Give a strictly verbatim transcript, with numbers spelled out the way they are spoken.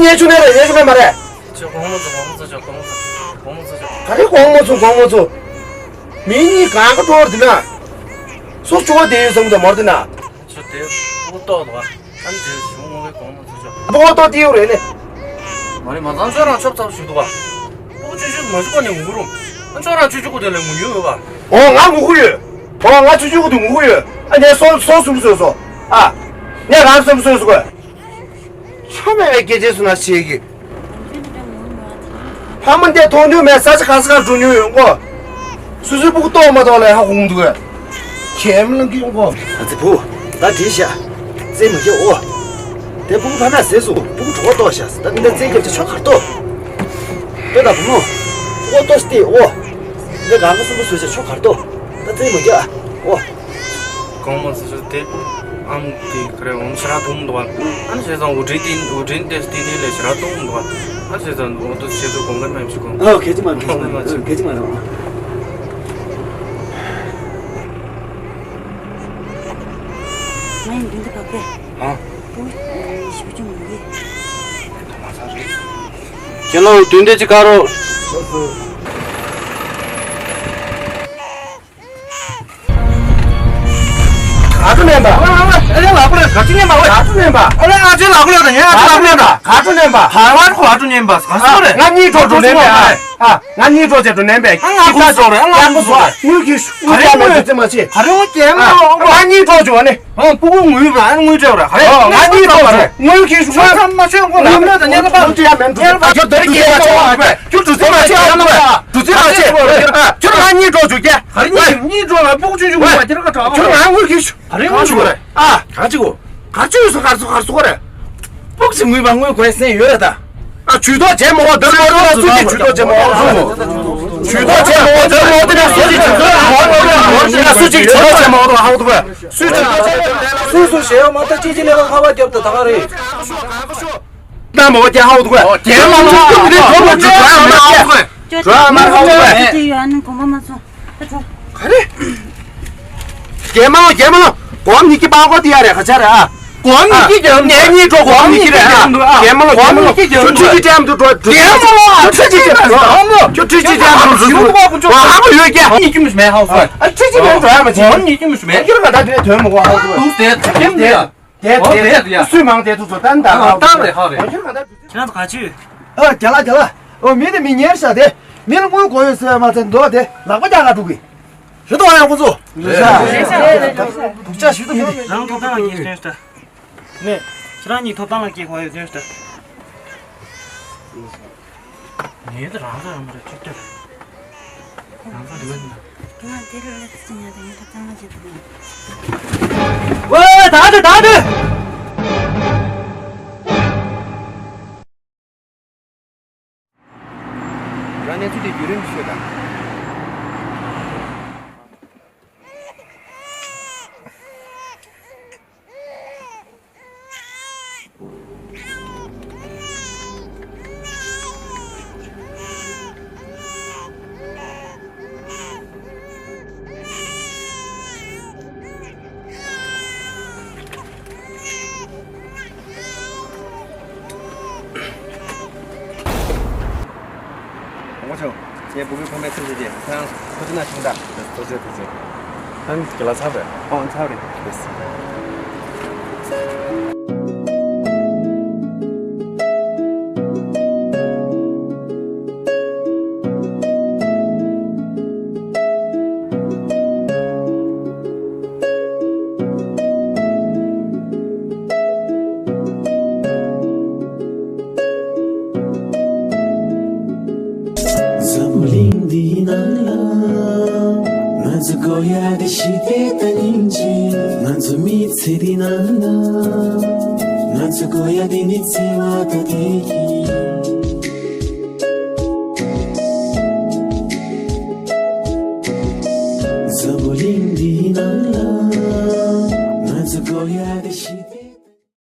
ཡེ་ཆུ་ནས་རེད། ཡེ་ཆུ་ནས་མ་རེད། ཁྱོད་དགོངས་མ་ཚོམ། དགོངས་མ་ཚོམ། ཁྱོད་དགོངས་མ་ཚོམ། དགོངས་མ་ཚོམ། ག་རེ་དགོངས་མ་ཚོམ། དགོངས་མ་ཚོམ། མི་གཉིས་གང་ག་འགྲོ་བར་འདི་ན། སུ་ཆུ་བ་དེ་ཡོད་བསམ་གི་འདུག་མོར་འདི་ན། ཁྱོད་དེ་སྤུ་གུ་ལྟོགས་འདུག་ག་ཨ་ནི་དེ་གཞུང་ངོ་གའི་དགོངས་མ་ཚོམ། ཁྱོད་སྤུ་གུ་ལྟོགས་དེ་ཡོད་རེད་ནི། མ་རེད། མ་ཚང་ཁྱོད་རང་ཆོབ་ཚ་པོ་ཞིག་འདུག་ག་སྤུ་གུ་ཆུང་ཆུང་མ་ཞུ་གོ་ནས་ངུ་རུང་། ཨ་ཁྱོད་རང་ཆུང་ཆུང་གོ་དེ་ལ་ངུ་ཡོད་པ། འོ་ང་ངུ་གི་ཡོད། འོ་ང་ཆུང་ཆུང་གོ་དེ་ངུ་གི་ཡོད། ཨ་ངས་སོ་སོ་སུམ་སོས་སོ། ཨ་ངས་རང་སུམ་སོས་སོ་གོ་ཆོ་མེད་པའི་སྐད་ཆ་སུ་ན་བཤད་ཀྱི། ཕ་མ་འདས་མཐོང་མྱོང་མེད། ས་ཆ་ག་ས་གར་འགྲོ་མྱོང་ཡོང་གོ་སུ་སུའི་སྤུ་གུ་ལྟོགས་མ་ལྟོགས་ལ་ཧ་གོ་གི་འདུག་གས། ཁྱེད་མི་ལང་གི་ཡོང་གོ་ཨ་ཙི་བུ། ད་བྲིས་ཤག་རྩེད་མོ་རྒྱག་ཨོ། དེ་སྤུ་གུ་ཕ་མ་ཟས་སུ་སྤུ་གུ་གྲོད་ཁོག་ལྟོགས་ཤག་ད་འདི་འདྲ་རྩེད་རྒྱབ་ཅིག་ཆོག་གར་ལྟོགས། ལྟོས་དང་བུ་མོ། ཨོ་ལྟོས་ཏེ་ཨོ། འདི་གང་ག་སུ་སུ་ཟས་ཅིག་ཆོག་གར་ལྟོགས། ད་རྩེད་མོ་རྒྱག་ཨོ། གོང་མ་སི་ཞོ་དེ། ཨམ་དེ་ག་རེ་འོང་ཞེ་དྲག་འཐུང་འདུག་ག་ཨ་ནི་བྱས་ཙང་དབུ་ཁྲིད་དེ་དབུ་ཁྲིད་དེ་དེ་ནས་ལས་ཞེ་དྲག་འཐུང་འདུག་ག་ཨ་ནི་བྱས་ཙང་འོ་དུ་བྱས་ཙང་དགོངས་ཀ་མེད་ཅིག་གོ་ཨ་གལ་ཆེ་མ་རེད། གལ་ཆེ་མ་རེད། གལ་ཆེ་མ་རེད། ང་ཡི་མདུན་དུ་བབས་ཏེ། ཨ། ཁྱེད་རང་མདུན་དེ་ཅིག་ག་རོ། ག་ཚོད་ལེན་པ། ཨ་ལེ་ལག་པ་ལ་ག་ཚོད་ཉན་པ། ཨ་ལེ་ཨ་ཅེ་ལག་པ་ལ་དང་ཉན། ཨ་ཅེ་ལག་པ་ལ་དང་ག་ཚོད་ལེན་པ། ག་བ་ག་ཚོད་ཉན་པ། ག་ཚོད་རེད། ང་གཉིས་གྲོགས་ཚོ་ལེན་པས། ཨ་ང་གཉིས་གྲོགས་ཚོ་ལེན་པས། ཨ་ང་ཁུ་སོག་རེད། ཨ་ང་ཁུ་སོག་རེད། དངུལ་གྱིས་དངུལ་ཀྱང་མེད་དུ་ཙེ་མ་ཆེ། ག་རེ་ངོ་རྒྱལ་མ་ང་གཉིས་གྲོགས་ཚོ་ནི། ཨང་སྤུ་གུ་ངུས་པ་ཨ་ནི་དངུལ་སྤྲད་པ་རེད། ག་རེ་ང་གཉིས་གྲོགས་ཚོ་དངུལ་གྱིས་ང་ཚང་མ་ཆོས་མགོ་ལ་མེད་དུ་ཉན་པ། ཁྱོད་དེ་རིགས་ཀྱི་ཁྱོད་དུ་ཙེ་མ་ཆེ། དུ་ཙེ་མ་ཆེ། ཁྱོད་ང་གཉིས་གྲོགས་ཚོ་རྒྱལ། ག་རེ་གཉིས་གཉིས་གྲོགས་ལ་སྤུ་གུ་ཆུང་ཆུང་ངུས་པ་དེ་རིགས་ཀ་གྲོགས། ཁྱོད་ང་དངུལ་གྱིས། ག་རེ་ངོ་ཤུ་རེད། ཨ། ག་ཅི་གོ་ག་ཅི་ཡོད་སོ་གར་སོ་གར་སོ་རེད། སྤུག་ཅིག་ངུས་པ་ངུས་དགོས་སེམས་ཡོད་རེད་ད། ཨ་ཇུས་གཏོགས་བྱས་མ་འོ་དེར་མ་འོ་དེ་ན་སུ་གཅིག་ཇུས་གཏོགས་བྱས་མ་འོ་རུང་། ཇུས་གཏོགས་བྱས་མ་འོ་དེར་མ་འོ་དེ་ན་སུ་གཅིག་ཇུས་གཏོགས་བྱས་མ་འོ་རུང་། ཨ་སུ་གཅིག་ཇུས་གཏོགས་བྱས་མ་འོ་རུང་ཧ་གོ་འདུག་གས། སུས་ཇུས་གཏོགས་བྱས་མ་འོ་རུང་། སུས་སུ་ཞེས་ཡོད་མ་ཐག་ཅིག་ཅིག་ལས་ཀ་ཁ་བ་རྒྱབ་ཏུ་ད་ག་རེད། ད་མ་འོ་དེ་ཧ་གོ་འདུག་གས། དེ་མ་འོ་དེ་ཧ་གོ་འདུག་གས། ཇུས་གཏོགས་མ་འོ་དེ་ཧ་གོ་འདུག་གས། ཇུས་མ་འོ་དེ་ཧ་གོ་འདུག་གས། དེ་ཡོད་ཨ་ནི་གོམ་པ་མ་ཚོ། ག་རེ། རྒྱལ་མ་ལོ་རྒྱལ་མ་ལོ། སྒོམ་ཉིད་ཀྱི་པགས་ཀོ་དེ་ཡ་རེད་ག་ཆ་རེད་ཨ། སྒོམ་ཉིད་ཀྱི་རྒྱལ་མ་ངེད་གཉིས་འགྲོ་སྒོམ་ཉིད་ཀྱི་རེད་ཨ། རྒྱལ་མ་ལོ་རྒྱལ་མ་ལོ། ཁྱོད་ཁྲི་ཅི་ཏྲམ་དུ་འགྲོ། རྒྱལ་མ་ལོ་ཨ། ཁྲི་ཅི་ཏྲམ་དུ་འགྲོ། ཁྱོད་ཁྲི་ཅི་ཏྲམ་དུ་འགྲོ། ཁྱོད་ཧ་གོ་ཡོད་ཀྱི། ཉིད་ཀྱི་མི་མེད་ཧ་གོ་སོང་། ཨ་ཁྲི་ཅི་ཏྲམ་དུ་ཡ་མ་ཆེ། སྒོམ་ཉིད་ཀྱི་མི་མེད། ཁྱོད་ག་ད་དེ་ནས་དོན་མ་གོ་ཧ་གོ། དུག་ཟེར་ཁྱེམ་དེ། དེ་ཨོ་དེ་དེ་ཡ། སུས་མང་དེ་ཚོ་ཚོ་ཏན་ཏན་ཨ་ཧ་གོ། ཏན་རེད་ཧ་རེད། ཁྱོད་ག་ད། ཁྱེད་རང་ཚོ་ག་ཅི་ཡོད། ཨ་རྒྱ་ལ་རྒྱ་ལ། ཨོ་མི་དེ་མི་ཉེར་ཤ་དེ། མི་ལ་དངུལ་དགོས་ཡོད་ཟེར་མ་ཚད་འདུག་དེ་ལག་པ་རྒྱག་ག་འགྲོ་གི། ཞུ་དོ་ཨ་ཡང་ཁོ་ཚོ། རེད་རེད། སྡུག་ཅག་ཞུ་དོ་མི་དེ། རང་ཐོབ་ཐང་ལ་སྐྱེས་དོན་ལྟ། ནས། ཁྱེད་རང་གཉིས་ཐོབ་ཐང་ལ་སྐྱེས་དགོས་ཡོད་དོན་ལྟ། ངས་དེ་རང་ཚོ་ཡང་མ་རེད་ཅིག་ལྟོས། རང་ཚོ་འདི་བ་ཡིན་ན། ང་དེ་རུ་ལེགས་སུ་ཉར་དང་ངས་ཐོབ་ཐང་ལ་སྐྱེས་དོན། ཝེ་ད་དེ་ད་དེ། རང་གནས་ཚུལ་དེ་བརྒྱུད་རིམ་ཤོད་དང་། ངོ་ཆོ། ངས་བུ་གུའི་ཕ་མའི་ཚུལ་བྱེད་ཀྱི་ཁོ་ཚོ་ན་ཤིང་རྟ། ཐུགས་རྗེ་ཐུགས་རྗེ། ཨང་གི་ལ་ཚར་བས། ཨང་ཚར་རེད། འཛམ་གླིང་འདིའི་ནང་ལ། ང་ཚོ་དགོས་ཡ་དེ་ཞི་བདེ་དང་སྙིང་རྗེ། ང་ཚོ་མི་ཚེ་འདི་ནང་ལ། ང་ཚོ་དགོས་ཡ་དེ་ནི་བརྩེ་བ་དང་བདེ་སྐྱིད།